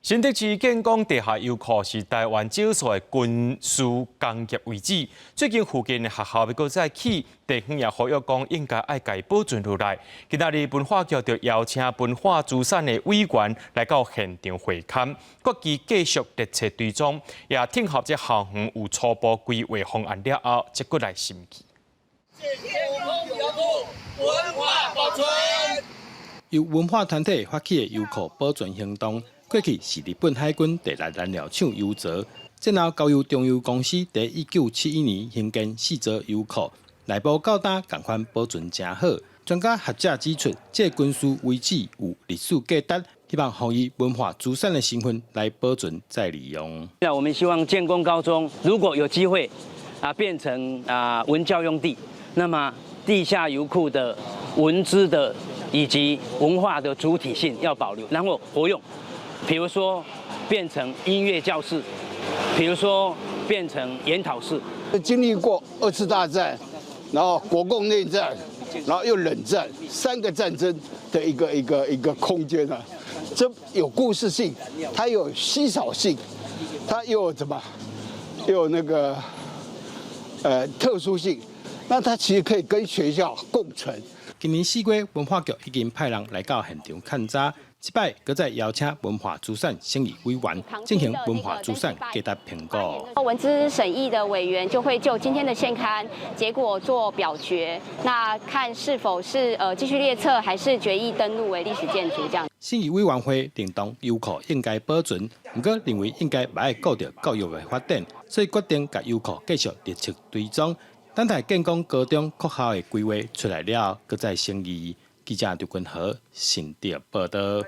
新竹市建工地下油庫是台灣少數的軍事工業遺址。最近附近的學校欲閣再起，地方也呼籲講應該愛共伊保存落來。今仔日文化局就邀請文化資產的委員來到現場會勘，決議繼續列冊追蹤，也聽候這校園有初步規劃方案了後，才閣來審議。文化保存。由文化團體發起的油庫保存行動，過去是日本海軍第六燃料廠油槽，戰後交由中油公司佇1971年興建四座油庫，內部到今仝款保存誠好。專家學者指出，這個軍事遺址有歷史價值，希望予以文化資產的身份來保存再利用。那我們希望建功高中如果有機會啊變成啊文教用地，那麼地下油庫的文資的以及文化的主體性要保留，然後活用。比如說變成音樂教室，比如說變成研討室。經歷過二次大戰，然後國共內戰，然後又冷戰，三個戰爭的一個空間啊，這有故事性，它有稀少性，它又有什麼？又有那個特殊性，那它其實可以跟學校共存。今年4月，文化局已經派人來到現場勘查。這擺閣再邀請文化資產審議委員進行文化資產價值評估。文資審議的委員就會就今天的現勘結果做表決，那看是否是繼續列冊，還是決議登錄為歷史建築這樣。審議委員會認同油庫應該保存，毋過認為應該愛顧著教育的發展，所以決定共油庫繼續列冊追蹤，等待建功高中擴校的規劃出來了，閣再審議。記者劉君和新竹報導。